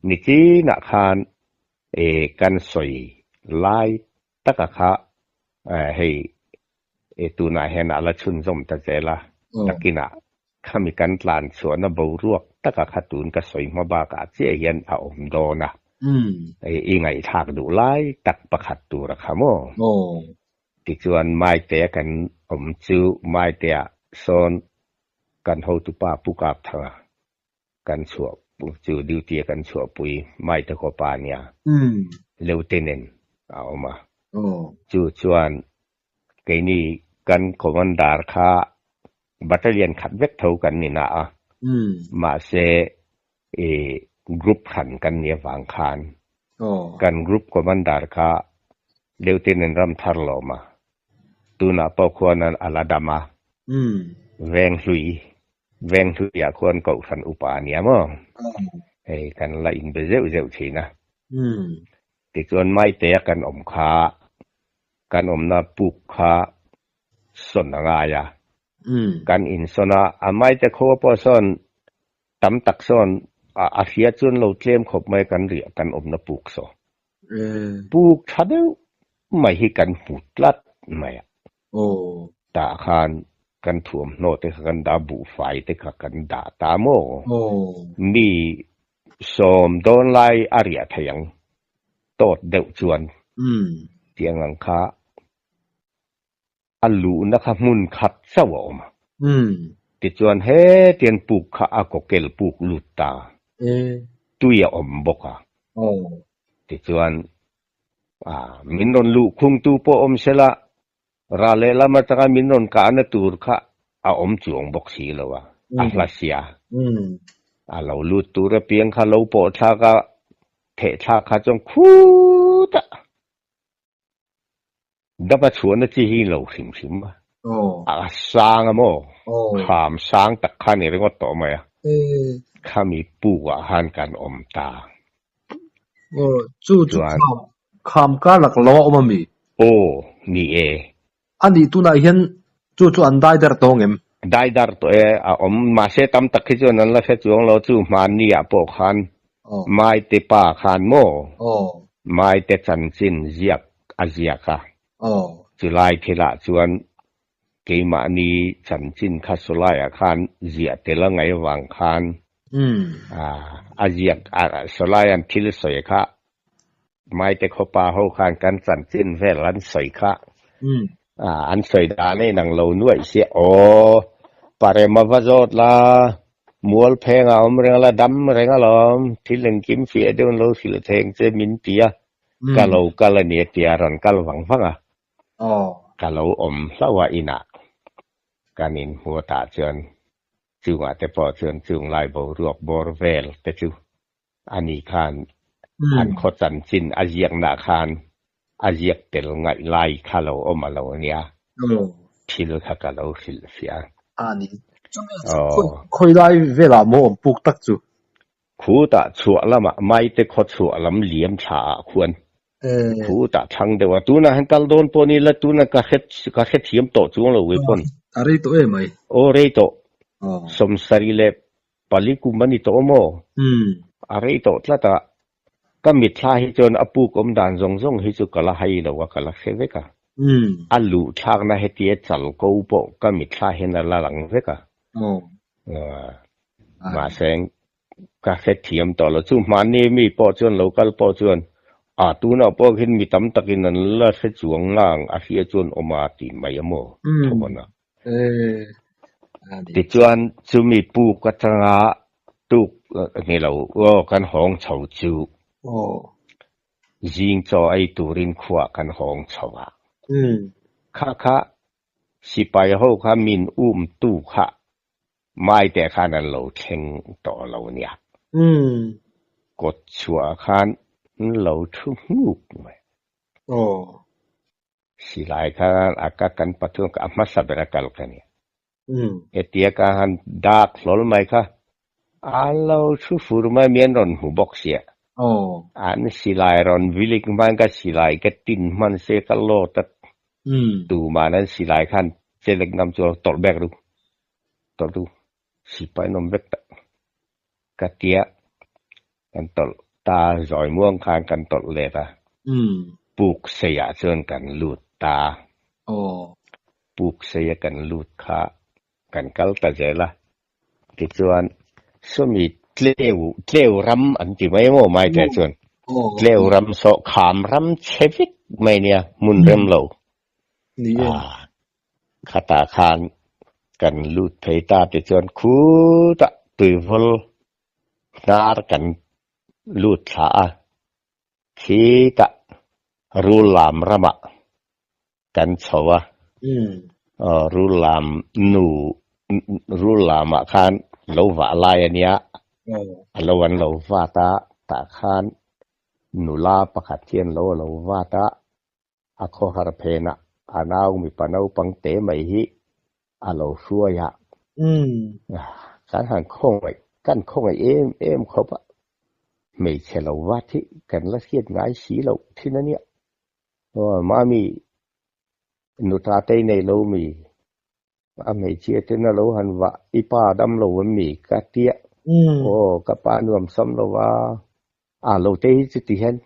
Nichinah khan kan sawi lai taka kha hei tunah hian a la chhunzawm ta zel a, nakinah khami kan tlan chhuahna boruak taka kha tun ka sawi hma bakah chiah hian a awm dawn a, i ngaihthlak duh lai tak pakhat tur a kha maw? Tichuan Maitea kan awm chu Maitea sawn kan hotupa Pu Kapthanga kan chhuah chu duty a kan chhuahpui Maite khawpa a nia, Lieutenant a awm a. Chu chuan keini kan commander kha battalion khat vek tho kan ni na a, mahse i group hran kan nih avang khan kan group commander kha Lieutenant Ramtharlawma tunah pawh khuan a la dam a, Venghlui Venghluiah khuan Kohhran upa a nia maw? Hei kan la inbe zeuh zeuh thin a. Tichuan Maitea kan awm kha, kan awmna puk kha sawn a ngai a. Kan insawn a, a Maite khua pawh sawn tam tak sawn a hria chuan lo tlem khawp mai kan riah kan awmna puk saw. Puk tha deuh mai hi kan hmu tlat mai a. Tah khan kan thuamhnaw te kha kan dah, buhfai te kha kan dah ta maw? Mi sawm dawn lai a riah thei ang tawt deuh chuan tiang ang kha a luhna kha hmun khat chauh a awm a. Tichuan hetiang puk kha a kawkel puk lut ta. Tui a awm bawk a. Tichuan min rawn luh khungtu pawh awm sela, ral lehlam atanga min rawn kahna tur kha a awm chuang bawk si lo a, a hla sia. A lo lut tur apiang kha lo pawh thlak a, theh thlak kha chuan khutah Dap a chhuahna chi hi lo hrim hrim a, a sang a maw? Kham sang tak kha ni ringawt tawh mai a, khami puk ah khan kan awm ta. Aw, chu chu kham, kham kar lak lo a awm a mi? Aw, ni e. A nih tunah hian chu chu an dai dar tawh ngem? Dai dar tawh e, a awm. Mahse tam tak hi chuan an la hre chuang lo, chu hmanni ah pawh khan Maite pa khan maw? Maite chanchin ziak a ziak a. Chulai thilah chuan keimahni chanchin kha sawlaiah khan ziah tel a ngaih avang khan a ziak a, sawlaian thil sawi kha Maite khawpa ho khan kan chanchin vel an sawi kha an sawi dan a inang lo nuaih sia aw Parema va zawt la mual pheng a awm reng a la dam reng alawm thil engkim fiah deuh an lo hrilh theng che min ti a ka lo kal a ni a tia rawn kal vang vang a ka lo awm hlauh a inah kan inhmu tah chuan chungah te pawh chuan chung lai boruak bawr vel te chu Ani khan an khaw chanchin a ziaknah khan a ziak tel ngaih lai kha lo awm a lo nia, thil kha ka lo hrilh fiah a. Ani chu khawi lai velah maw awm puk tak chu? Khutah chhuah lamah Maite khaw chhuah lam liam thla ah khuan khutah thlang deuh a, tunah hian kal dawn pawh ni la tunah ka hre ka hrethiam tawh chuang lo wei pawn. A rei tawh em mai? Aw rei tawh, sawmsarih leh Pali kum a ni tawh maw? A rei tawh tlat a, ka mitthla hi chuan a puk awm dan zawng zawng hi chu ka la hai lo a, ka la hre vek a. A luh thlakna hetia chal ko pawh ka mitthla hian a la lang vek a. Mahse, ka hrethiam tawh lo. Chu hmanni mi pawh chuan lo kal pawh chuan a tunah pawh khian mi tam takin an la hre chuang ngang a hria chuan awm a tih mai a maw? Thawn a. Tichuan chumi puk atanga tuk ni lo aw kan hawng chho chu zing chaw ei turin khuah kan hawng chho a. Kha kha sipai ho kha min um tu kha Maite khan an lo thleng tawh lo nia. Kawt chhuah khan an lo thu nghuk mai. Silai kha a ka kan pathum a hmasa ber a kal ka nia. Hetia ka han dak hlawl mai kha a lo thu fur mai mi an rawn hmu bawk sia. An silai rawn vilik hman ka silai ka tin hman se ka lawt a tuman an silai khan chelek ngam chu tawlh bek ru tawlh ru sipai an awm vek ta ka tia kan tawlh. ta, zawi muang khan kan tawlh let a. Puk seiah chuan kan lut ta. Puk seia kan lut kha kan kal ta zel a. Tichuan sawmi tleu tleu ram an ti mai maw mai te chuan tleu ram saw kham ram chhe vek mai nia hmun rem lo. Khatah khan kan lut phei ta tichuan khutah tuivawl hnar kan lut thla a, khitah rullam ramah kan chho a, rullam nu rullamah khan lo vah lai a nia, a lo an lo vat a, tah khan nula pakhat hian lo a lo vat a, A khawhar phenah a nau mipa naupang te mai hi a lo hruai a. Kan han khawngaih, kan khawngaih em em khawp a. Hmeichhe lo vat hi kan la hriat ngai si loh thin a nia. Aw mami, nuta tei nei lo mi, a hmeichhia ten a lo han vah, i pa dam lo em mi ka tia. Aw ka pa nuam sam lo va, A lo te hi chuti hian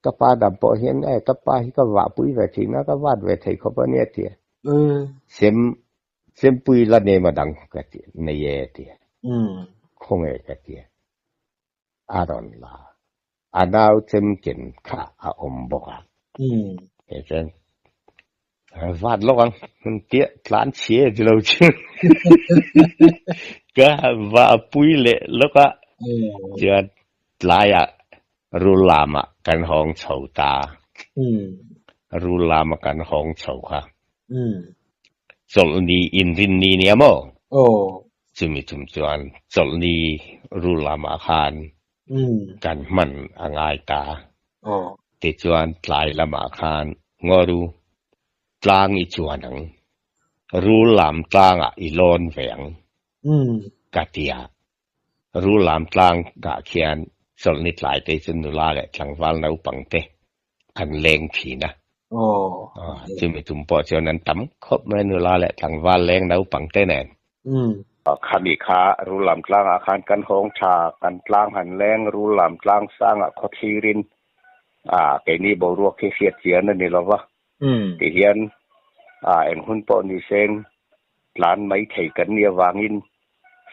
ka pa dam pawh hian e ka pa hi ka vah pui ve thin a, ka vat ve thei khawp a nia ti a. Sem sempui la nem a dang ka ti nei e ti a. Khawnge ka ti a. A rawn la. A nau chem ken kha a awm bawk a. He chuan vat lawk ang hun tia tlan chhia ti lo chu ka va pui leh lawk a chuan tlaiah rul lamah kan hawng chho ta rul lama kan hawng chho kha chawlhni inrinni nia maw chumi tum chuan chawlhni rul lamah khan kan hman a ngai ta. Tichuan tlai lamah khan Ngawru tlang i chuan ang, rul lam tlangah i lawn ve ang ka ti a. Rul lam tlangah khian chawlhni tlai te chu nula leh tlangval naupang te an leng thin a. Chumi tum pawh chuan an tam khawp mai nula leh tlangval leng naupang te nen. Khami kha rul lam tlangah khan kan hawng tha, kan tlang han leng rul lam tlang sangah khaw thlirin keini boruak hi hriat chian a ni lo va. Tihian eng hun pawh ni seng tlan mai thei kan nih avangin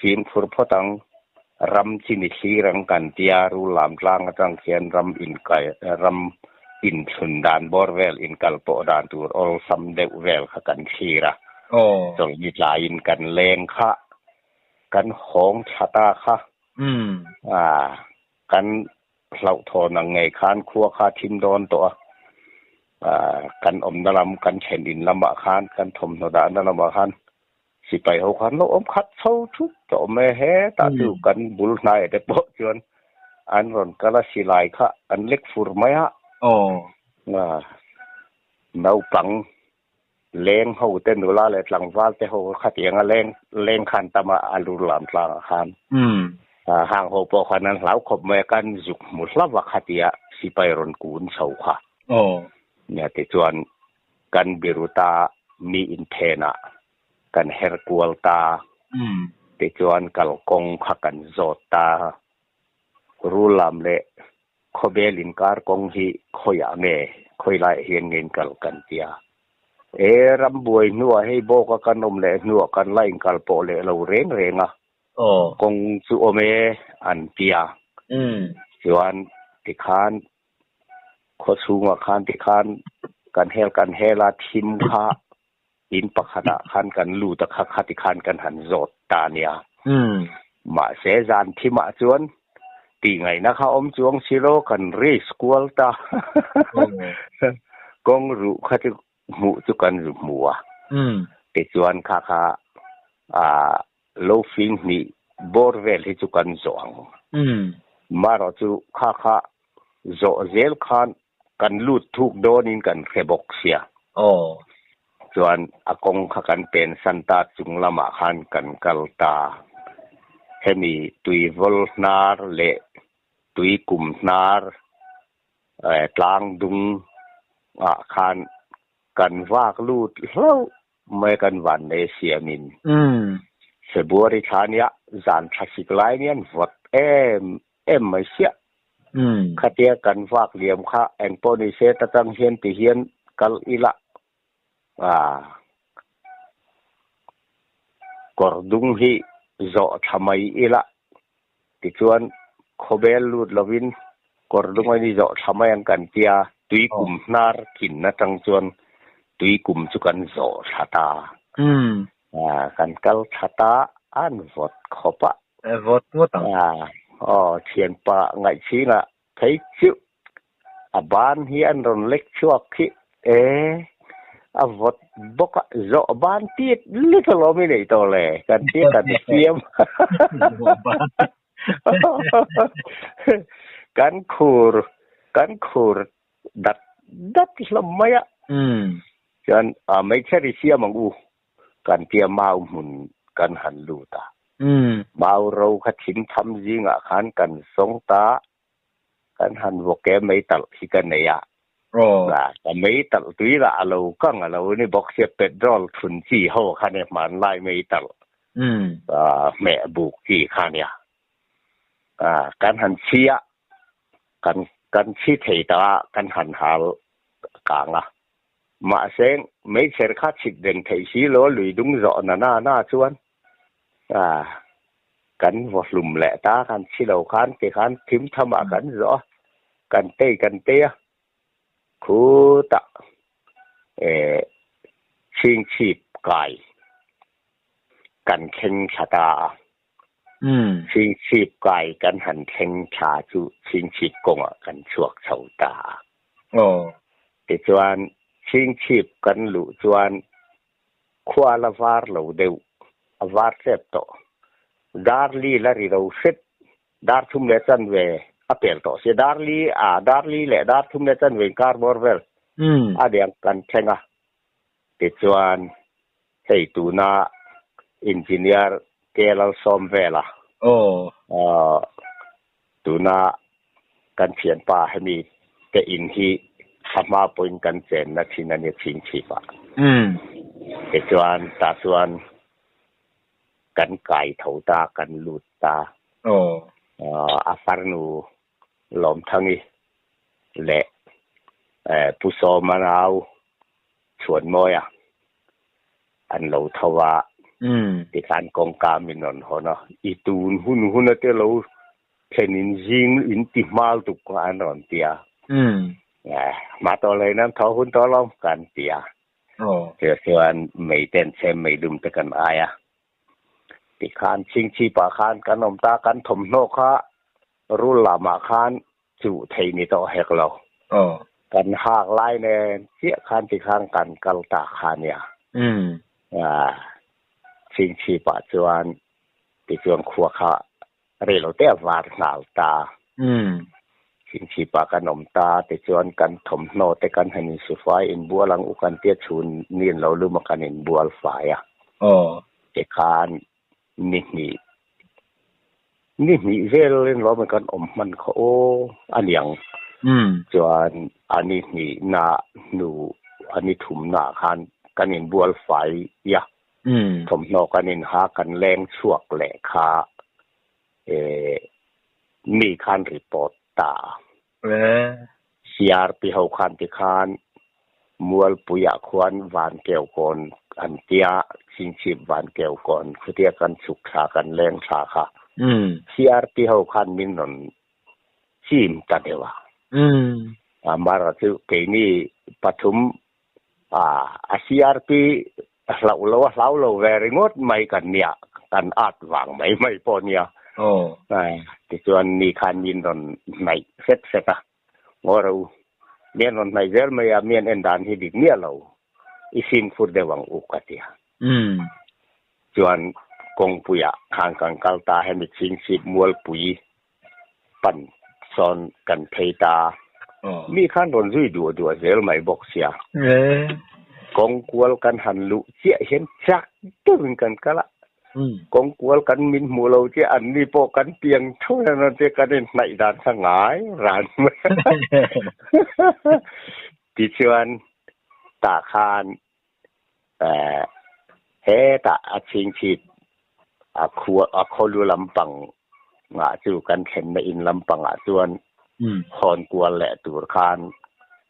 fimkhur phawt ang, ram chi ni thlir ang kan tia rul lam tlang atang khian ram inkai ram inthlun dan bawr vel inkal pawh dan tur awlsam deuh vel kha kan thlir a, chawlhni tlaiin kan leng kha kan hawng thla ta kha kan hlauhthawn ang ngei khan khua kha thim dawn tawh a, kan awmna lam kan thlen in lamah khan kan thawmhnaw dahna lamah khan Sipai ho khan lo awm khat chho thup tawh awm e, hetah chu kan bul hnaiah te pawh chuan an rawn kal a, silai kha an lek fur mai a. Naupang leng ho te nula leh tlangval te ho khatiang a leng leng khan tam a, a lur lam tlangah khan hang ho pawh khan an hlau khawp mai a, kan zuk hmu hlauh a khatia sipai rawn kun chho kha. Nia tichuan Kan biru ta mi inthenah kan her kual ta, tichuan kalkawng kha kan zawt ta. Rullam leh khawbel inkar kawng hi khawiah nge, khawi laiah hian nge inkal kan ti a. E rambuai hnuah hei bawka kan awm leh hnuah kan la inkal pawh leh lo reng reng a, kawng chu awm e an ti a. Chuan tikhan Khaw chhungah khan tikhan kan hel kan hel a, thim kha in pakhatah khan kan lut a kha kha tikhan kan han zawt ta a nia. Mahse zan thimah chuan tihngaihna kha awm chuang si lo, kan risk kual ta. Kawng ruh kha chu hmuh chu kan zu hmu a. Tichuan kha kha lo fing hnih bawr vel hi chu kan zawh ang. Marawh chu kha kha zawh zel khan kan lut thuk dawnin kan hre bawk sia. Chuan a kawng kha kan pensan ta chung lamah khan kan kal ta. Hemi tuivawl hnar leh tuikum hnar tlang dung ah khan kan vak lut hlauh mai kan van nei siamin February thla nia zan tha sik lai nian vawt em em mai siah. Khatia kan vak liam kha engpawh ni se ta tang hian ti hian kal ila ah kawr dung hi zawh thla mai ila tichuan khawbel lut lovin kawr dung a ni zawh thla mai ang kan tia tui kum hnar kin atang chuan tui kum chu kan zawh thla ta. Ah kan kal thla ta an vawt khawp a. Vawt ngawt ang. Ah aw thianpa ngaihchhinga phei chiuh a ban hi an rawn lek chhuak khi e a vawt bawk a zawh ban tit lut alawm i neih tawh le kan tia kan siam kan khur kan khur dat dat hlawm mai a chuan a hmeichhe ri siam ang u kan tia mau hmun kan han lut a mau ro kha thing tham zingah khan kan sawng ta kan han vawk e mei talh hi ka nei a ka mei talh tui lah a lo kang a lo ni bawk sia petrol thun chi ho kha nia hmanlai mei talh hmeh buk chi kha nia kan han chhi a kan kan chhi thei ta a kan han hal kang a mahse meichher kha chhit reng theih si lo lui dung zawh na na na chuan Kan vaw hlum leh ta kan thi lo khan ti khan thim tham ah kan zawh a, kan tei kan tei a, khutah eh chhingchhip kai kan thleng thla ta a, chhingchhip kai kan han thleng thla chu chhingchhip kawngah kan chhuak chho ta a. Tichuan chhingchhip kan luh chuan Khua la var lo deuh, a var tlep tawh. Dar li la ri lo hret, dar thum leh chanve a pel tawh sia. Dar li a, dar li leh dar thum leh chanve inkar bawr vel a deng kan thleng a. Tichuan hei tuna Engineer K Lalsawm vela tuna kan thianpa hemi te in hi a hma pawhin kan chenna thin a nia chhingchhip ah. Tichuan tah chuan kan kai tho ta kan lut ta. A farnu Lawmthangi leh Pu Sawma nau Chhuanmawia an lo tho a, tikhan kawngka min rawn hawn a, i tun hun hun a te lo thlen in zing in ti hmal tuk an rawn ti a, hma tawh lo in an tho hun tawh lo kan ti a, chu chuan mei ten chhem mei dum te kan ai a, tikhan chhingchhipah khan kan awm ta, kan thawmhnaw kha rul lamah khan chuh thei ni tawh hek lo. Kan hak lai nen chiah khan tikhan kan kal ta kha nia. Chhingchhipah chuan tichuan khua kha rei lo te a var nghal ta. Chhingchhipah kan awm ta tichuan kan thawmhnaw te kan han insufai inbual ang u kan tia chhun ni an lo lum a kan inbual fai a. Tikhan Ni hnih, ni hnih vel in lawm kan awm hman kha aw a niang. Chuan a ni hnihna hnu a ni thumna ah khan kan inbual fai a, thawmhnaw kan inha kan leng chhuak leh kha eh mi khan report ta a. CRP ho khan tikhan Mualpuiah khuan van keu kawn an tia, Chhingchhip van keu kawn khutia kan chhuk thla kan leng thla kha CRP ho khan min rawn chim ta deuh a. Amara chu keini pathum a CRP hlauh lo a hlau lo ve ringawt mai kan nia, kan at vang mai mai pawh nia. Tichuan ni khan min rawn hnaih hret hret a, ngaw ro mian rawn hnaih zel mai a, mian en dan hi dik miah lo, i fimkhur deuh ang u ka ti a. Chuan kawngpuiah khan kan kal ta, hemi chhingchhip mualpui pan sawn kan phei ta. Mi khan rawn zui duah duah zel mai bawk sia. Kawng kual kan han luh chiah hian chak deuhin kan kal a. Kawng kual kan min hmuh lo chiah an ni pawh kan piang tho hian rawn tia kan inhnaih dan kha ngai ran mai. Tichuan tah khan Hetah a chhingchhip a khua a khawlu lampang ngah chu kan thlenna in lampangah chuan Hawn kual leh tur khan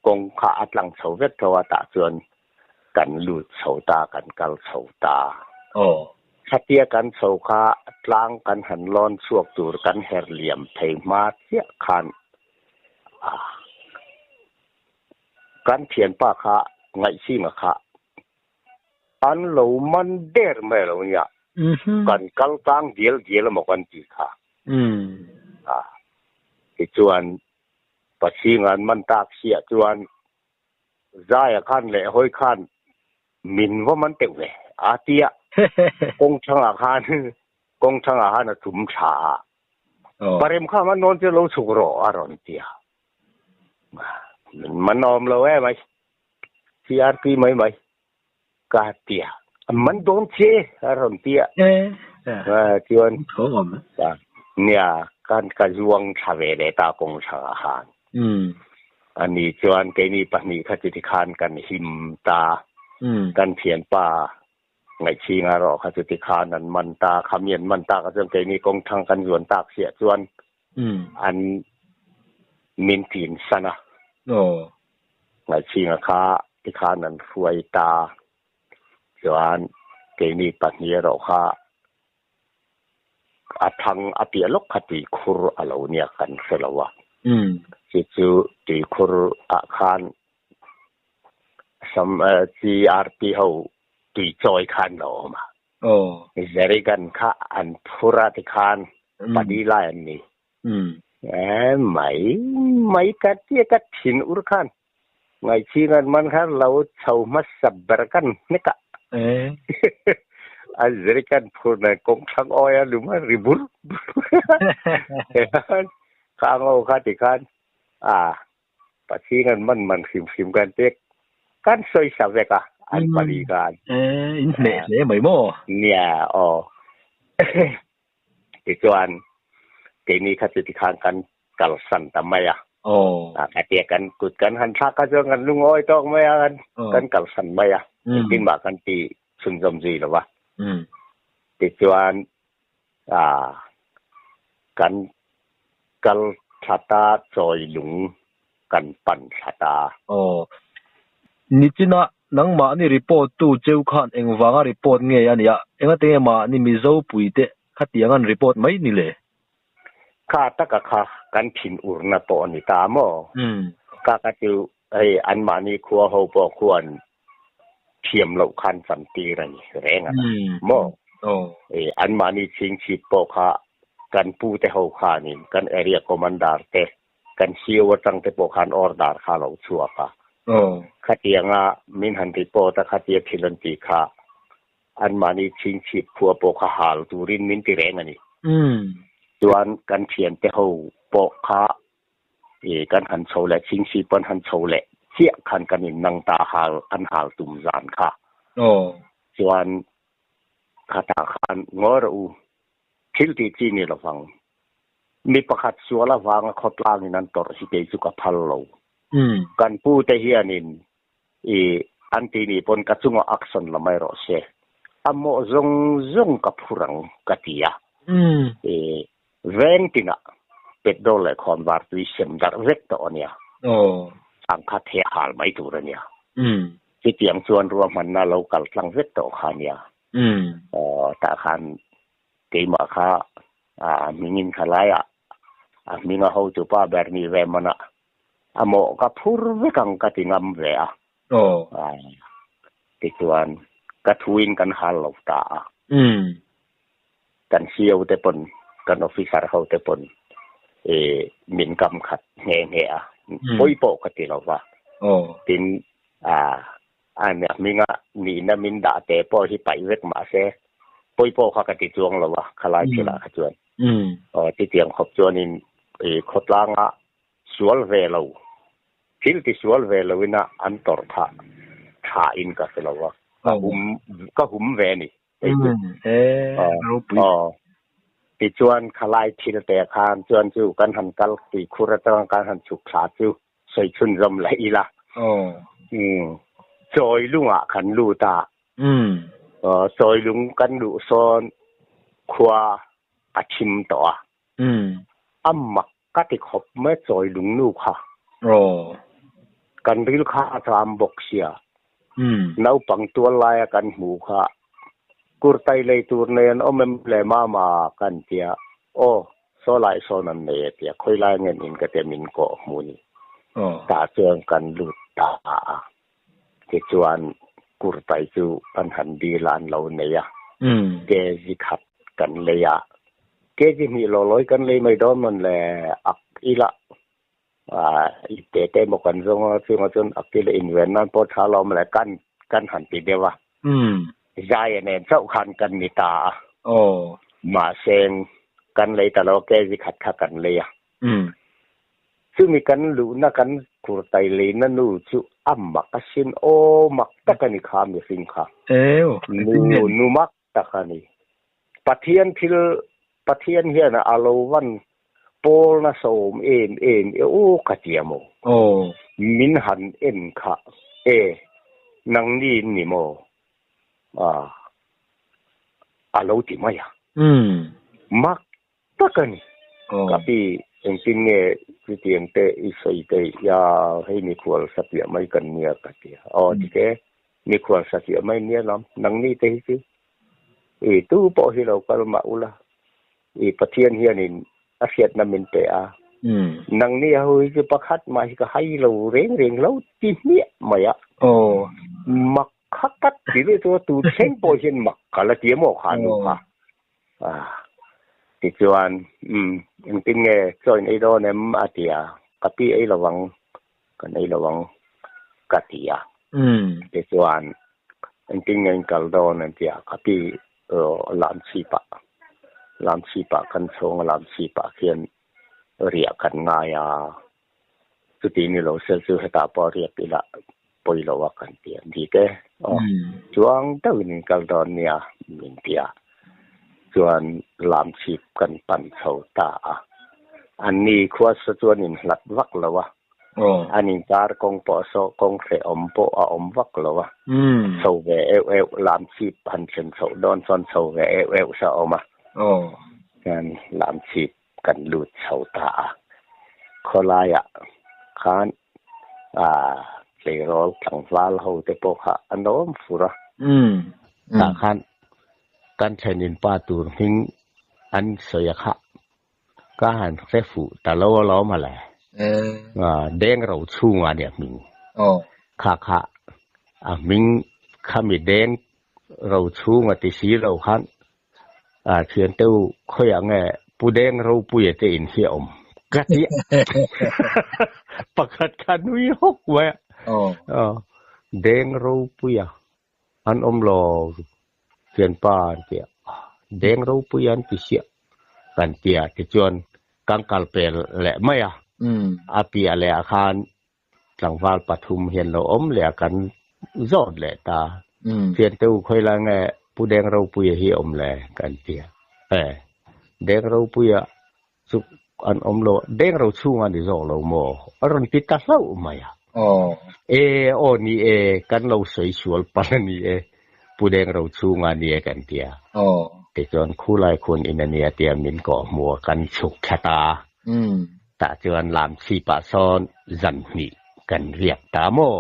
kawng kha a tlang chho vek tho a, tah chuan kan lut chho ta, kan kal chho ta. Khatia kan chho kha tlang kan han lawn chhuak tur kan her liam thei hma chiah khan kan thianpa kha ngaihsinga kha an lo man der mai lo nia. Kan kal tlang dial dial emaw kan tih kha. Tichuan Pathinga an man tak siah chuan Zaia khan leh hawi khan min va man teuh ve a tia kawng thangah khan kawng thangah khan a tum tha a. Parem kha man dawn chu lo chhuk rawh a rawn ti a. Min man awm lo e mai. CRP mai mai ka ti a. An man dawn che a rawn ti a. Chuan nia kan ka zuang thla ve leh ta kawng thangah khan. Ani chuan keini pahnih kha chuti khan kan him ta. Kan thianpa Ngaihching a rawh kha chuti khan an man ta, khami an man tak ah chuan keini kawng thang kan zuan tak siah chuan an min tin san a. Ngaihching a kha ti khan an hruai ta chuan keini pahnih erawh kha a thang a piah lawk kha tuikhur a lo nia kan hre lo a. Chu chu tuikhur ah khan Sam CRP ho tui chawi khan lo awm a. Jerrycan kha an phur a tikhan pali lai an ni. Mai mai ka tia ka thin ur khan ngaihching an man khan lo chho hmasa ber kan hnek a. A jerrycan phur nen kawng thlang awi a lum a ri bur bur. Kha ngo kha tikhan a Pathian an man man hrim hrim kan pek kan sawi sa vek a, an pali khan. Eh, in hneh hle mai maw? Nia, aw. Tichuan, keini kha chu tikhan kan kalsan ta mai a. Aw. A khatia kan kut kan han thlak kha chuan kan lungawi tawk mai a, kan kan kalsan mai a. Engtin mah kan ti chhunzawm zui lo va. Tichuan, A kan kal thla ta chawi lung kan pan thla ta. Aw. Nichina nangmahni report tu cheu khan engvanga report nge a nia? Engati nge mahni Mizo puite khatiang an report mai ni le? Kha taka kha kan thin urna pawh a ni ta maw? Ka ka chu hei anmahni khua ho pawh khuan thiam loh khan chan tir a ni reng a maw? Anmahni chhingchhip pawh kha kan pu te ho khanin kan area commander te kan CO atang te pawh khan order kha a lo chhuak a. Khatianga min han report a khatia thil an tih kha anmahni chhingchhip khua pawh kha hal turin min ti reng a ni. Chuan kan thiante ho pawh kha I kan han chho leh chhingchhip kan han chho leh chiah khan kan in nang ta hal an hal tum zan kha. Chuan khatah khan ngawi rawh u, thil tih chi ni lovang. Mi pakhat sual avanga khawtlang in an tawrh hi kei chu ka phal lo. Kan pu te hianin i an ti nih pawn ka chungah action la mai rawh se. A mawh zawng zawng ka phur ang ka ti a. I Veng tinah petrol leh khawnvar tui sem darh vek tawh a nia. Ang kha theh hal mai tur a nia. Chutiang chuan ruahmanna lo kal tlang vek tawh kha a nia. Tah khan keimah kha a hmingin kha laiah a hminga hotupa ber ni ve manah a mawh ka phur vek ang ka ti ngam ve a. Tichuan ka thuin kan hal lo ta a. Kan CEO te pawn, kan officer ho te pawn i min kam khat nghe nghe a, pawi pawh ka ti lo va. Tin, a hminga nihna min dah te pawh hi paih vek mah se, pawi pawh kha ka ti chuang lo a, khalai thilah kha chuan. Chutiang khawp chuanin i khawtlanga sual ve lo, thil ti sual ve loina an tawrh kha tha in ka hre lo va, ka hum ve a ni. Tichuan khalai thil te khan chuan chu kan han kal tuikhur atanga kan han chhuk thla chu sawi chhunzawm leh ila. Chawi lungah kan lut a. Chawi lung kan luh sawn khua a thim tawh a. A mak. ka ti khawp mai chawi lung nu kha. Aw. Kan ril kha a cham bawk sia. Umm. Naupang tual laia kan hmuh kha kurtai lei tur nei an awm em le mama kan tia. Aw, saw lai sawn an nei a tia, khawi lai ngen in ka tia min kawh hmuh ni. Aw. Tah chuan kan lut ta a. Tichuan kurtai chu kan han dil a an lo nei a. Umm. Kg khat kan lei a. Kg hnih lawlawi kan lei mai dawn mawn le ak ila I te te maw kan zawng a, chungah chuan a kil inven nan pawh tha lo awm leh kan kan han ti deuh a. Zaia nen chauh khan kan ni ta a. Mahse kan lei ta lo a, kg khat kha kan lei a. Chumi kan luhna kan kurtai leina nu chu a mak asin aw, mak tak a ni kha mihring kha. Nu nu mak tak a ni. Pathian thil, Pathian hian a lo van pawl nasa awm em em e aw ka ti a maw? Aw. Min han en kha e, nangni in ni maw? Ah, a lo ti mai a. Umm. Mak tak a ni. Aw. Ka pi, engtin nge chutiang te i sawi theih? Ya, hei mikhual satliah mai kan nia ka ti a. Aw, tike, mikhual satliah mai nia lam, nangni te hi chu i tu pawh hi lo kal mah ula, i Pathian hianin a hriatna min pe a. Nangni ho hi chu pakhat mah hi ka hai lo reng reng lo ti hmiah mai a. Aw. Mak kha tak ti leh chu tu thleng pawh hian mak ka la ti a maw kha nu kha. Tichuan, umm, engtin nge chaw in ei dawn em? a ti a, ka pi ei lo ang, kan ei lo ang ka ti a. Tichuan, engtin nge in kal dawn? an ti a, ka pi lam chhipah, lam chhipah kan chhawng a, lam chhipah khian riah kan ngai a, chuti ni lo se chu hetah pawh riak ila pawi lo a kan ti a dik e aw chuang deuhin in kal dawn nia min ti a chuan lam chhip kan pan chho ta a anni khua sa chuan in hlat vak lo a an inkar kawng pawh saw kawng hrehawm pawh a awm vak lo a chho ve euh euh lam chhip han thlen chhoh dawn chuan chho ve euh euh sa a awm a chuan lam chhip kan lut chho ta a, khawlaiah khan ah tleirawl tlangval ho te pawh kha an awm fur a, tah khan kan thlenin pa tur hming an sawi a kha ka han hre fuh ta lo alawm a le, deng ro chhungah nia hming kha kha a hming khami deng ro chhunga ti si lo khan A thian teu khawiah nge Pu Deng Ropuia te in hi a awm ka ti a. Pakhat kha nui hawk mai a. Aw. Deng Ropuia an awm lo thianpa an ti a. Deng Ropuia an ti siah kan ti a tichuan kan kal pel leh mai a. A piah leh ah khan Tlangval pathum hian lo awm leh a kan zawt leh ta. Thiante u khawi lai nge Pu Deng Ropuia hi awm le kan ti a. E, Deng Ropuia chu an awm lo, Deng Ro chhunga ni zawk lo maw? A rawn ti ta hlauh mai a. E, aw ni e, kan lo sawi sual palh a ni e, Pu Deng Ro chhunga ni e kan ti a. Tichuan khulai khun in a nia tia min kawh hmu a, kan chhuk thla ta. Tah chuan lam chhipah sawn zan hnih kan riak ta maw?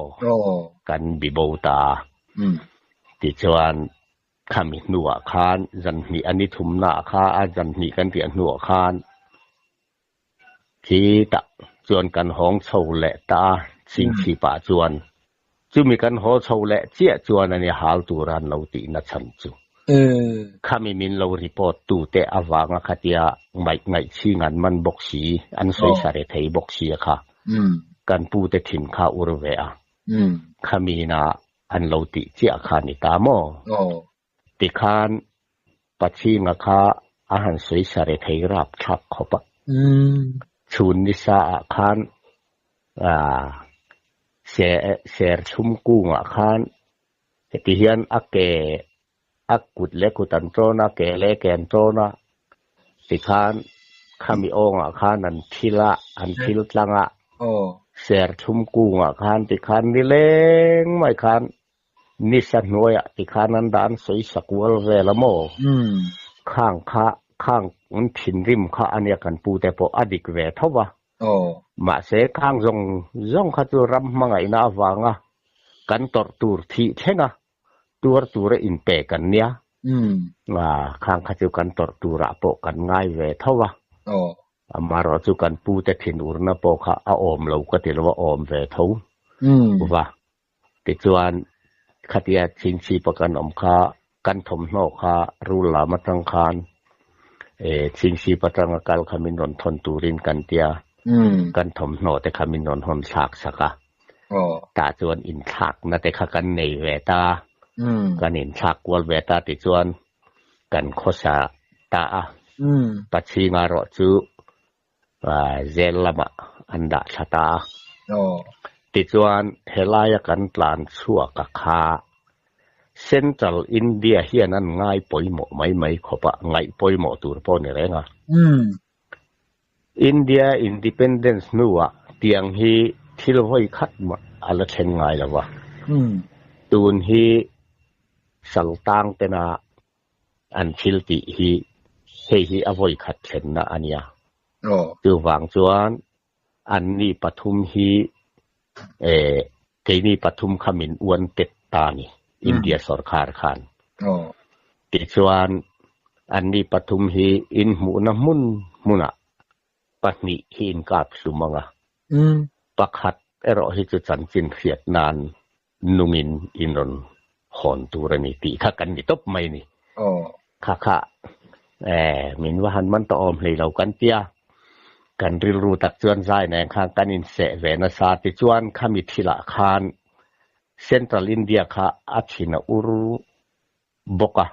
Kan bi bo ta. Tichuan khami hnuah khan zan hnih a ni thumnaah kha a zan hnih kan riah hnuah khan khitah chuan kan hawng chho leh ta a, chhingchhipah chuan Chumi kan haw chho leh chiah chuan a nia hal tur an lo tihna chhan chu. Khami min lo report tu te avanga khatia ngaih ngaih chhing an man bawk si, an sawi sa re thei bawk si a kha. Kan pu te thin kha ur ve a. Khami na an lo tih chiah kha ni ta maw? Tikhan Pachhinga kha a han sawi sa re thei rap thlak khawp a. Chhun nisa ah khan ser chhum kungah khan heti hian a ke a kut leh kut an tawn a, ke leh ke an tawn a, tikhan khami awngah khan an thil a, an thil tlang a, ser chhum kungah khan tikhan nileng mai khan nisa hnuaiah tikhan an dah an sawi sak ual vel a maw? Khang kha. Khang an thinrim kha ania kan pu te pawh a dik ve tho va. Mahse khang zawng zawng kha chu ram hmangaihna avanga kan tawrh tur thih thlenga tuar tura inpe kan nia. Khang kha chu kan tawrh turah pawh kan ngai ve tho va. Amaherawh chu kan pu te thinurna pawh kha a awm lo ka ti lo a, awm ve tho va. Tichuan, khatia chhingchhipa kan awm kha, kan thawmhnaw kha rul lam atang khan chhingchhip atanga kal kha min rawn thawn turin kan tia, kan thawmhnaw te kha min rawn hawn thlak sak a. Tah chuan inthlakna te kha kan nei ve ta, kan inthlak kual ve ta tichuan kan khawsa ta a. Pachhinga erawh chu zel lamah an dah thla ta a. Tichuan, helaia kan tlan chhuak a kha Central India hian an ngai pawimawh mai mai khawp a, ngaih pawimawh tur pawh ni reng a. India Independence hnuah tiang hi thil vawi khat mah a la thleng ngai lo va. Tun hi Saltang tena an thil tih hi hei hi a vawi khat thlenna a nia. Chuvang chuan anni pathum hi keini pathum kha min uan tet ta a ni, India sorkar khan. Tichuan anni pathum hi inhmuhna hmun hmunah pahnih hi inkap hlum ang a, pakhat erawh hi chu chanchin hriat nan nungin in rawn hawn tur a ni tih kha kan ni tawp mai a ni. Kha kha min va han man tawh awm hlei lo kan tia, kan rilru tak chuan zai nen khan kan inseh ve nasa tichuan khami thilah khan Central India kha a thin a ur bawk a.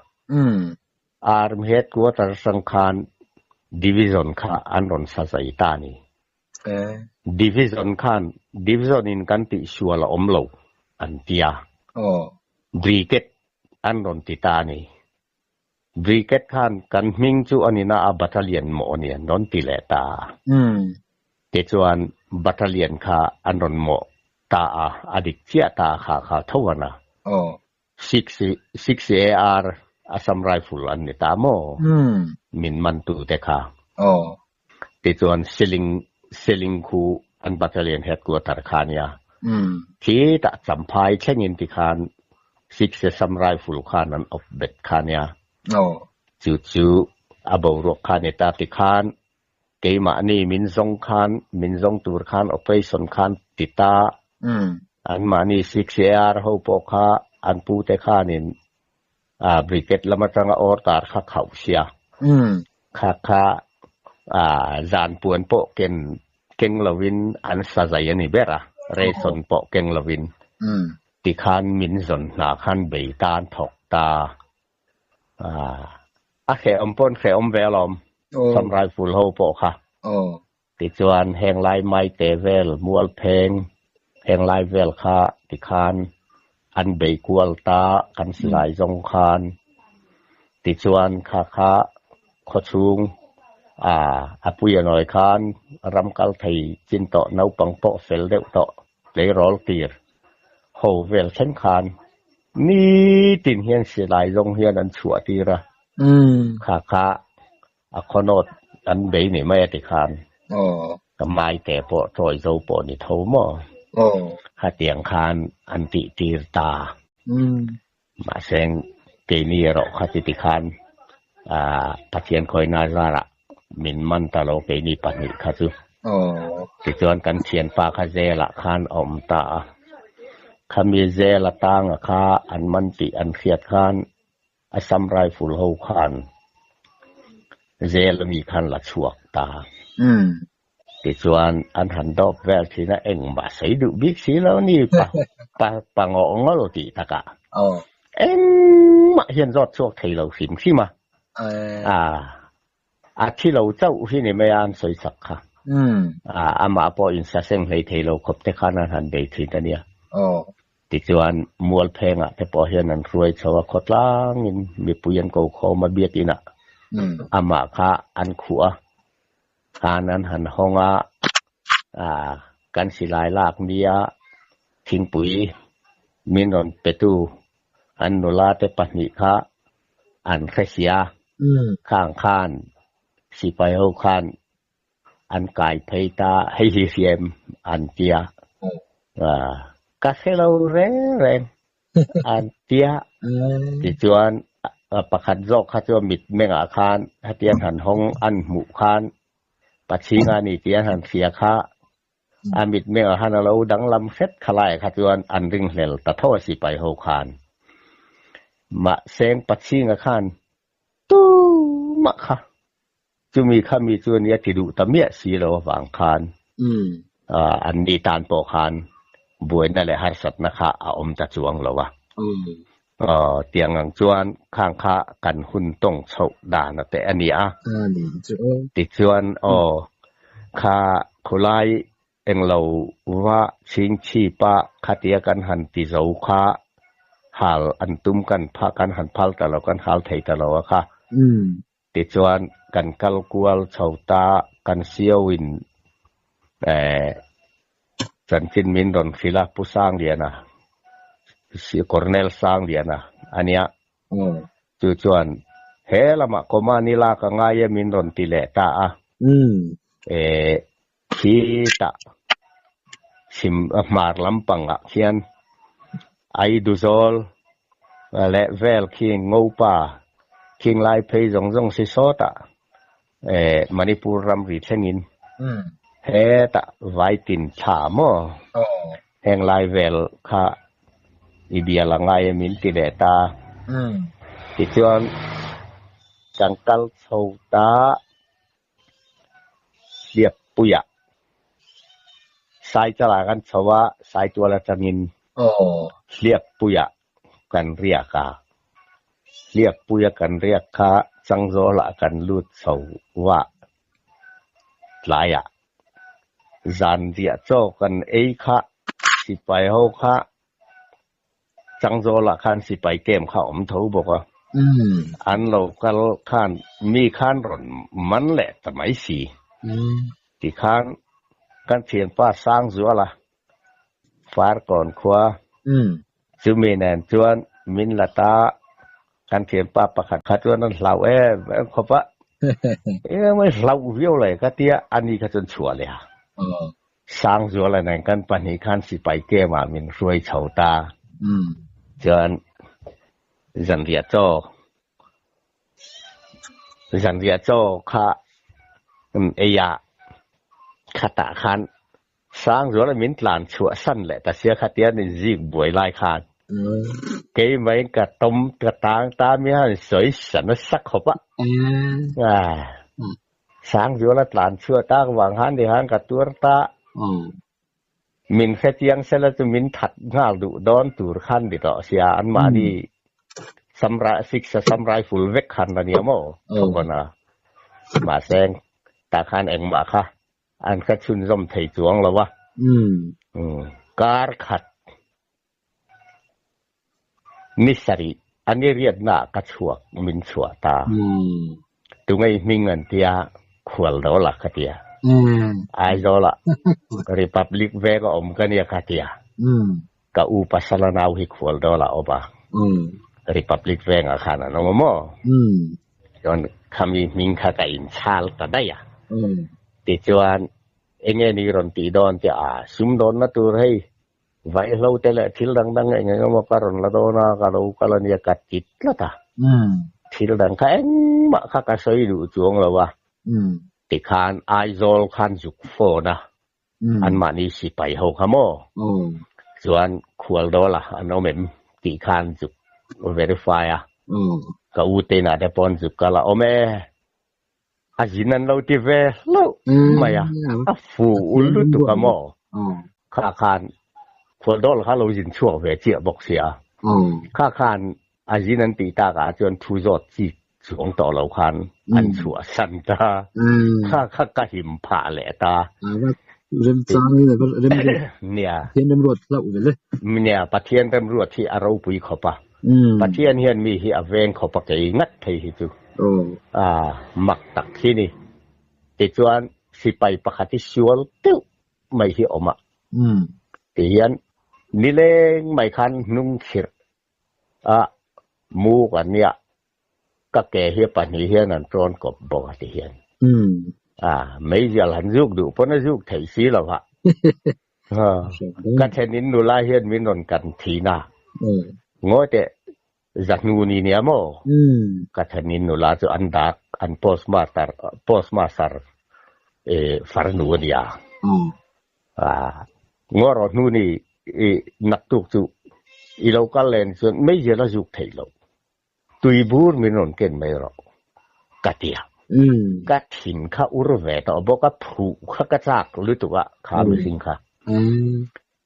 Army headquarter atang khan division kha an rawn sa zai ta a ni. Division khan division in kan tih sual a awm lo an ti a. Brigade an rawn ti ta a ni. Brigade khan kan hming chu a ni na a battalion maw a ni an rawn ti leh ta a. Tichuan battalion kha an rawn mawh ta a, a dik chiah ta a kha kha tho a na. 6 AR Assam Rifle an ni ta maw? Min man tu te kha. Tichuan Seling Seling khu an battalion headquarter kha a nia. Khi tah Champhai thlengin tikhan 6 Assam Rifle khan an awp bet kha a nia. Chu chu a boruak kha a ni ta tikhan Keimahni min zawng khan, min zawng tur khan operation khan ti ta. Anmahni 6AR ho pawh kha an pute khanin brigade lam atanga order kha khauh sia. Kha kha zan puan pawh ken keng lovin an sa zai a ni ber a, ration pawh keng lovin. Tikhan min zawn hna khan bei tan thawk ta. A hrehawm pawh an hrehawm ve alawm, Sam Rifle ho pawh kha. Tichuan heng lai Maite vel, Mualpheng, heng lai vel kha tikhan an bei kual ta kan silai zawng khan. Tichuan kha kha khawchhung a puia nawi khan ram kal thei chin tawh naupang pawh fel deuh tawh tleirawl tir ho vel thleng khan Nitin hian silai zawng hian an chhuah tir a, kha kha a khawnawt an bei ni mai a ti khan ka maite pawh tawi zo pawh ni tho maw? Khatiang khan an tih tir ta. Mahse keini erawh kha chiti khan Pathian khawina zarah min man ta lo keini pahnih kha chu. Tichuan kan thianpa kha zelah khan a awm ta a. Khami zel atanga kha an man tih an hriat khan Assam Rifle ho khan zel ami khan la chhuak ta. Tichuan an han dawp vel thin a, engmah sawi duh bik si lo ni pa pa pa ngawh ngawlh tih takah. Engmah hian zawt chhuak thei lo hrim hrim a. A thi lo chauh hi ni mai a an sawi chak kha. Amah pawh insaseng hlei thei lo khawp te khan an han bei thin a nia. Tichuan Mualphengah te pawh hian an hruai chho a, khawtlangin mipui an ko khawm a biakinah amah kha an khuh a, khan an han hawng a, kan silai lak nia thingpui min rawn petu an nula te pahnih kha an hre sia. Khang khan sipai ho khan an kai phei ta hei hi hriam an tia. Ka hre lo reng reng an tia. Tichuan pakhat zawk kha chu mit mengah khan hetiang han hawng an hmuh khan Pachhinga ni tih an han hria kha a mitmengah khan a lo danglam hret kha laiah kha chuan an ringhlel ta tho a sipai ho khan. Mahseng Pachhinga khan tumah kha chumi kha mi chu ania ti duh ta miah si lo avang khan an ni tan pawh khan buaina leh harsatna kha a awm ta chuang lo a. Tiang ang chuan khang kha kan hun tawng chhoh dan a teh a ni a. Tichuan aw, kha khulai englo va chhingchhip a khatia kan han ti zo kha hal an tum kan kan han phal ta lo, kan hal thei ta lo a kha. Tichuan kan kal kual chho ta, kan siauin chanchin min rawn hrilh a, Pu Sangliana, Colonel Sangliana a nia. Chu chuan he lamah command i lak a ngai e min rawn ti leh ta a. Khitah chhim hmar lampangah khian Aiduzawl leh vel khi Ngopa khing lai phei zawng zawng si sawtah Manipur ramri thlengin hetah Vaitin thla maw heng lai vel kha i bial a ngai em in ti leh ta. Tichuan kan kal chho ta. Hliappuiah Saichalah kan chho a, Saitual atangin Hliappuiah kan riak a. Hliappuia kan riak kha Changzawlah kan lut chho va tlaiah zan riah chaw kan ei kha sipai ho kha Changzawlah khan sipai camp kha a awm tho bawk a, an lo kal khan mi khan rawn man leh ta mai si. Tikhan kan thianpa Sangzuala Farkawn khua chumi nen chuan min la ta, kan thianpa pakhat kha chuan an hlau em em khawp a, eng emaw hlauh viau leh ka tia ani kha chuan chhuah leh a. Sangzuala nen kan pahnih khan sipai camp ah min hruai chho ta. Chuan zanriah chaw zanriah chaw kha ei ah khatah khan Sangzuala min tlan chhuah san leh ta sia kha tia min zik buai lai khan keimah in ka tawm ka tang ta mi han sawi sa nasa khawp a. Sangzuala tlan chhuah tak vang khan ti khan ka tuar ta. Min hrechiang sela chu min that nghal duh dawn tur khan ni tawh sia anmahni samrai six a sam rifle vek khan la nia maw thawk a. Mahse tah khan engmah kha an hre chhunzawm thei chuang lo a. Kar khat Ni sarih a ni riatna ah ka chhuak min chhuah ta. Tungei hming an tia khual do la ka tia. Aizawl ah Republic veng a awm ka nia ka tia. Ka u pasal a nau hi khual do la awm a. Republic veng ah khan an awm a maw? Chuan khami hming kha ka inchhal ta daih a. Tichuan enge ni rawn tih dawn tia a sumdawnna tur hei Vaihlo te leh thil dang dang eng eng emaw ka rawn la dawn a, ka lo kal a nia ka ti tlat a. Thil dang kha engmah kha ka sawi duh chuang lo a. Tikhan Aizawl khan zuk phone a, anmahni sipai ho kha maw? Chuan Khualdawl a an awm em tih khan zuk verify a, ka u te inah te pawh an zuk kal a, awm e. A zin an lo ti ve hlauh mai a, a fu ul lutuk a maw? Kha khan khualdawl kha lo zin chhuak ve chiah bawk sia. Kha khan a zin an tih takah chuan thu zawt chi chuang tawh lo khan an chhuah san ta. Kha kha ka him phah leh ta. Nia. Nia, Pathian remruat hi a ropui khawp a. Pathian hian mi hi a veng khawp a kei ngat phei hi chu a mak tak hi ni. Tichuan sipai pakhat hi sual deuh mai hi awm a. Tihian nileng mai khan hnung khirh a mu kan nia. Ka ke hi pahnih hian an tawn kawp bawk a ti hian. A, meizial han zuk duh pawn a zuk theih si lo va. Ka thlenin nula hian min rawn kan thin a. Ngawi teh, zahnu ni nia maw? Ka thlenin nula chu an dak, an postmaster, postmaster farnu a nia. A, ngaw rawh hnu ni i naktuk chu i lo kal len chuan meizial a zuk theih loh. Tui bur min rawn ken mai rawh ka ti a. Ka thin kha ur ve tawh bawk a, phuh kha ka chak lutuk a kha mihring kha.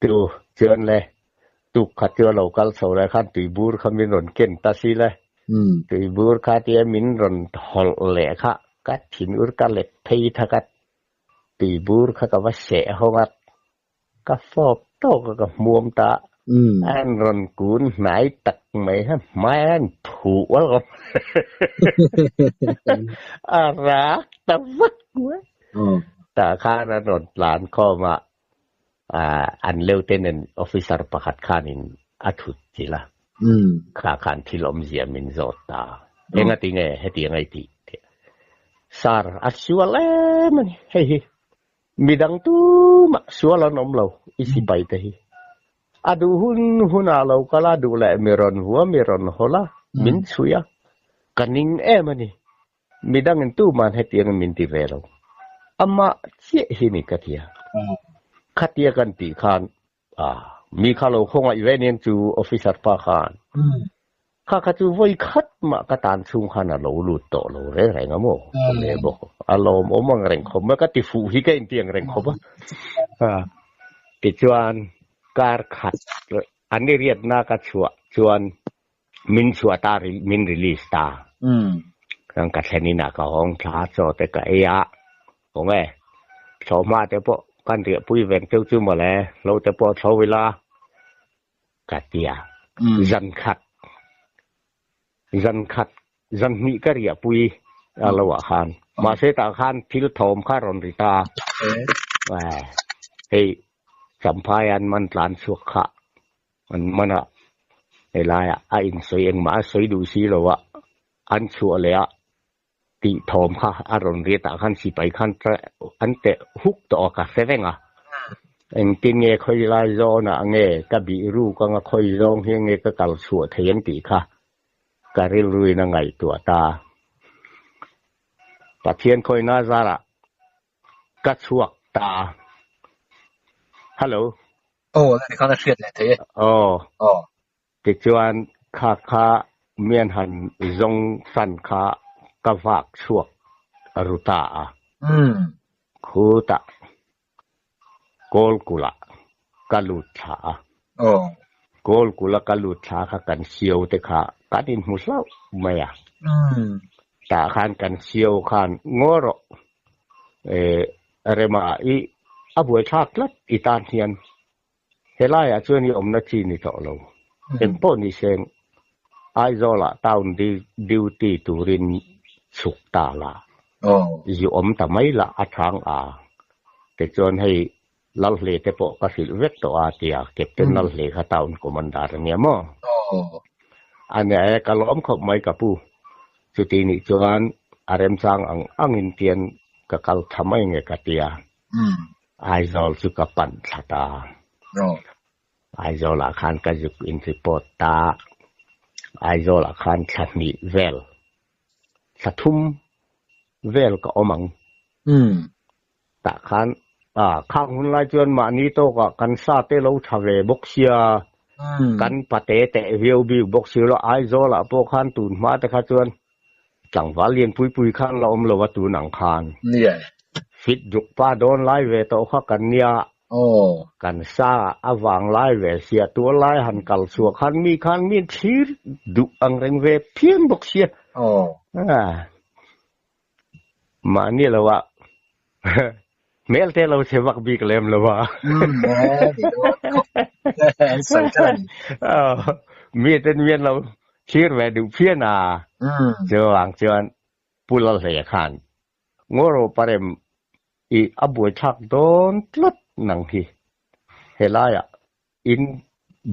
Tu chuan le tuk kha chu a lo kal chho lai khan tui bur kha min rawn ken ta si le. Tui bur kha tia min rawn hawlh leh kha ka thin ur ka let phei thak a, tui bur kha ka va seh hawng a, Ka fawp tawk a ka hmuam ta. An rawn kun hnai tak mai ha hmai an phuh ual awm. A rak ta vak mai. Tah khan an rawn tlan khawm a, an lieutenant officer pakhat khanin a thut chilh a. Kha khan thil awmzia min zawt ta. Engati nge hetiang a i tih? Sir, a sual em a ni hei hi. Midang tumah sual an awm lo, i sipai te hi. A duh hun hunah lo kal a, duh leh mi rawn vua, mi rawn hawl a, min chhui a, ka ning em a ni. Midangin tuman hetiangin min ti ve lo. Amah chiah hi ni ka ti a. Khatia kan tih khan Mi kha lo khawngaih ve nen chu officer pa khan kha kha chu vawi khat mah ka tan chhung khan a lo lut tawh lo reng reng a maw ka le bawk a lawm awm ang reng khawp mai ka ti fuh hi ka inti ang reng khawp a tichuan kar khat an i riatna ka chhuah chuan min chhuah ta min release ta chuan ka thlen inah ka hawng thla chaw te ka ei a kawng e thlawhhma te pawh kan riahpui veng cheu chu mawle hlo te pawh thlo ila ka ti a zan khat zan khat zan hnih ka riahpui a lo ah khan mahse tah khan thil thawm kha rawn ri ta hei Champhai an man tlan chhuak kha An man a, helaiah a insawi engmah a sawi duh si lo a, an chhuah leh a tih thawm kha a rawn riat ah khan sipai khan an teh huk tawh a ka hre reng a. Engtin nge khawi lai zawnah nge ka bih ruk anga khawi zawng hi nge ka kal chhuah thei ang tih kha ka rilruin a ngaihtuah ta. Pathian khawina zarah Ka chhuak ta a. Hello. Aw, la tikhan a hriat leh thei e. Aw. Aw. Tichuan kha kha mian han zawng san kha ka vak chhuak ru ta a. Umm. Khutah Kawlkula ka lut thla a. Aw. Kawlkula ka lut thla kha kan sio te kha kan inhmu hlauh mai a. Umm. Tah khan kan sio khan ngaw rawh rema i a buaithlak tlat i tan hian helaiah chuan i awmna chi ni tawh lo. Engpawh ni seng Aizawlah town duty turin chhuk ta la, zu awm ta mai lah a chang a. Tichuan hei Lalhle te pawh ka hrilh vek tawh a tia Captain Lalhle kha town commander a nia maw? A nia e, ka lawm khawp mai ka pu. Chuti nih chuan a remchang ang angin tian ka kal tha mai nge ka tia. Aizawl chu ka pan thla ta. Aizawlah khan ka zuk in report ta. Aizawlah khan thla hnih vel, thla thum vel ka awm ang. Tah khan khang hun lai chuan mahni tawkah kan sa te lo tha ve bawk sia, kan pate teh viau bik bawk si lo. Aizawlah pawh khan tun hma te kha chuan tlangval lian pui pui khan la awm lo a tun ang khan. Fit duk pa dawn lai ve tawh kha kan nia. Kan sa a vang lai ve sia tual lai han kal chhuah khan mi khan mi thlir duh ang reng ve phian bawk sia. Mahni lo ah hmel te lo chhe vak bik lem lo a. Mi ten mian lo thlir ve duh phian a. Chuvang chuan Pu Lalhleia khan Ngawro Parem i a buaithlak dawn tlat nang hi helaiah in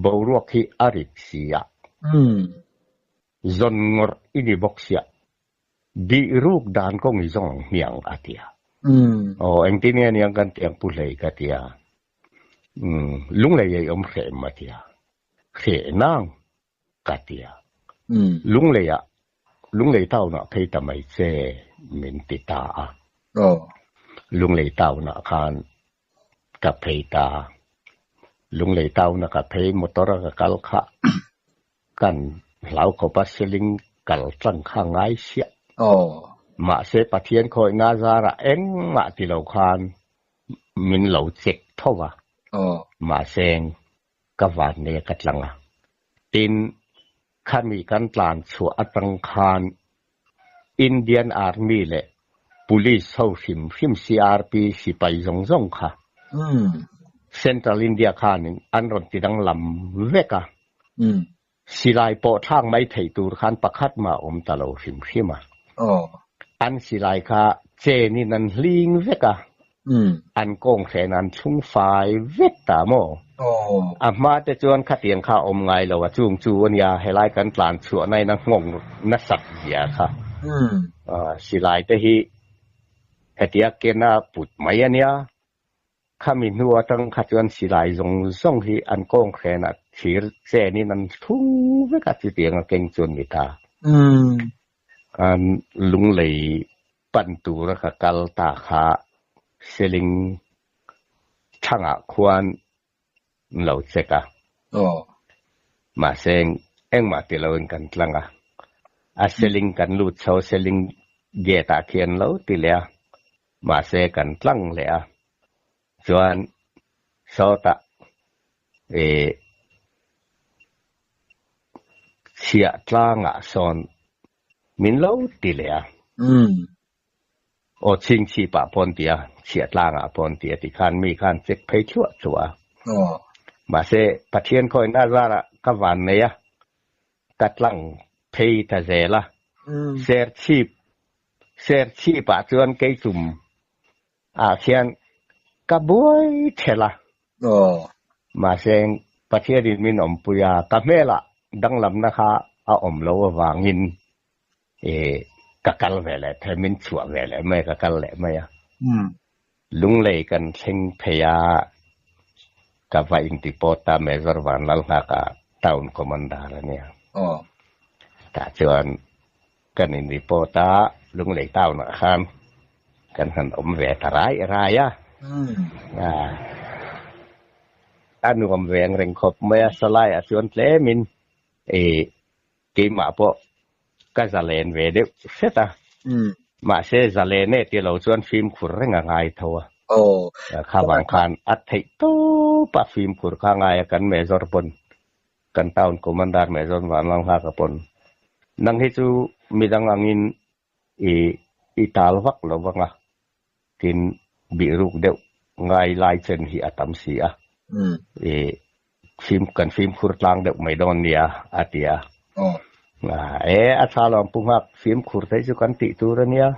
boruak hi a rit si a. Zawn ngawrh i ni bawk sia. Bih ruk dan kawng i zawng ang hmiang a ti a. Aw, engtin nge niang kan tiang pu hlei ka ti a. Umm, lunglei ei awm hreh em a ti a. Hreh nang ka ti a. Lunglei ah, Lunglei town ah phei ta mai che min ti ta a. Lunglei town ah khan ka phei ta. Lunglei town a ka phei motor a ka kal kha Kan hlau khawp a seling kal tlang kha ngai siah. Mahse Pathian khawihna zarah engmah ti lo khan min lo check tho va. Mahse ka van nei a ka tlang a. Tin, khami kan tlan chhuah atang khan Indian Army leh Police ho hrim hrim CRP sipai zawng zawng kha Central India khanin an rawn ti danglam vek a. Silai pawh thlak mai theih tur khan pakhat mah awm ta lo hrim hrim a. An silai kha chenin an hling vek a, an kawng hren an thlung fai vek ta maw? A hma te chuan khatiang kha a awm ngai lo a, chung chu a nia helai kan tlan chhuah na in a nghawng nasat zia kha. Silai te hi hetia ken a put mai a nia, Khami hnu atang kha chuan silai zawng zawng hi an kawng hrenah thir chenin an thlung vek a, chutiang a keng chuan ni ta. An lunglei pan tura ka kal ta kha Seling thangah khuan an lo check a. Mahse engmah ti loin kan tlang a. A Seling kan lut chho Seling gate ah khian lo ti leh a. Mahse kan tlang leh a, chuan sawtah ih chhiah tlangah sawn min lo ti leh a. Aw chhingchhipah pawh an ti a, chhiah tlangah pawh an ti a tikhan mi khan check phei thluah thluah a. Mahse Pathian khawiin a zarah ka van nei a, ka tlang phei ta zel a, Serchhip Serchhip ah chuan keichum ah khian ka buai thelh a, mahse Pathian in min awmpui a, ka hmelah danglamna kha a awm lo avangin ka kal ve leh thei, min chhuah ve leh mai a, ka kal leh mai a. Lunglei kan thleng phei a, ka va inti pawt ta Major Vanlalnghaka Town Commander a nia. Tah chuan kan in report a, Lunglei Town ah khan kan han awm ve ta rai rai a. A nuam ve ang reng khawp mai a, Salai ah chuan tlemin Keimah pawh ka zalen ve deuh hret a, mahse zalen e ti lo chuan fimkhur reng a ngai tho a. Kha vang khan a theih tawp a fimkhur kha ngai a, kan Major pawn, kan Town Commander Major Vanlalnghaka pawn, nang hi chu midang angin i i tal vak lo vang a, tin bihruk deuh ngai lai chen hi a tam si a, i fim kan fimkhur tlang deuh mai dawn nia a ti a. E a tha lawm pu nghak fimkhur theih chu kan tih tur a nia,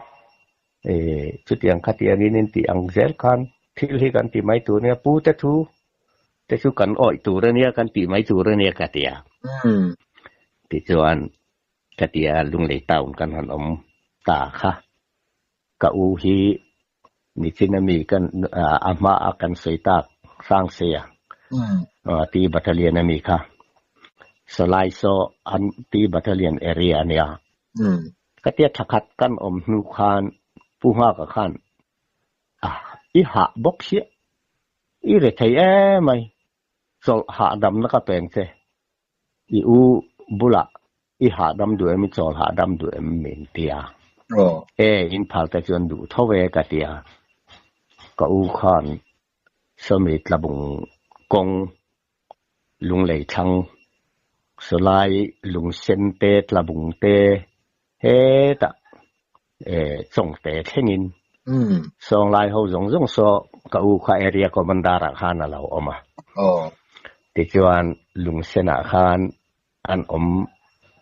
e chutiang khatiangin in tih ang zel khan thil hi kan ti mai tur nia, pu te thu te chu kan awih tur a nia kan tih mai tur a nia ka ti a. Tichuan Ka ti a, Lunglei town kan han awm ta kha. Ka u hi nichin ami kan a hma a kan sawi tak Hrangseia T Battalion ami kha. Sawlai saw an T Battalion area a nia. Ka tia thakhat kan awm hnu khan Pu Nghaka khan i hah bawk siah, i rethei emai, chawlh hahdamna ka peng che. I u bulah i hahdam duh em, i chawl hahdam duh em min ti a. E, in phal te chuan duh tho e ka ti a. Ka u khan sawmi tlabung kawng lunglei thlang sawlai lungsen te tlabung te hetah e chawngte thlengin sawnglai ho zawng zawng saw ka u kha area commander ah khan a lo awm a. Tichuan lungsen ah khan an awm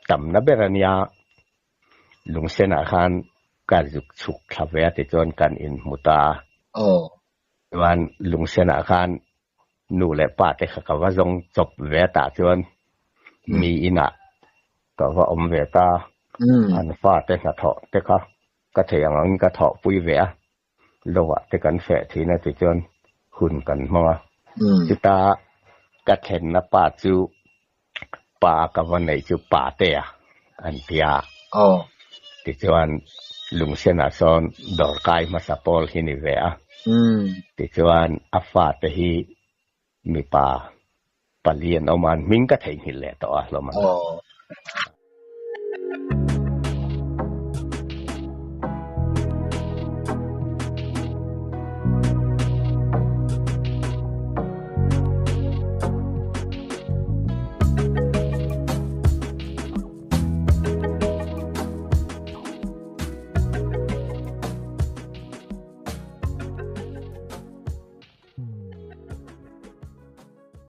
tamna ber a nia, lungsen ah khan ka zuk chhuk thla ve a tichuan kan inhmu ta a. Chuan lungsen ah khan nu leh pa te kha ka va zawng chawp ve a tah chuan mi inah ka va awm ve ta. An fate hnathawh te kha ka thei ang angin ka thawhpui ve a, lo ah te kan feh thin a tichuan hun kan hmang a. Chuta ka thlenna pa chu pa ka va neih chu Patea an ti a. Tichuan Lungsenah sawn dawrkai hmasa pawl hi ni ve a. Tichuan a fate hi mipa pali an awm a, an hming ka theihnghilh leh tawh a hlawm ang.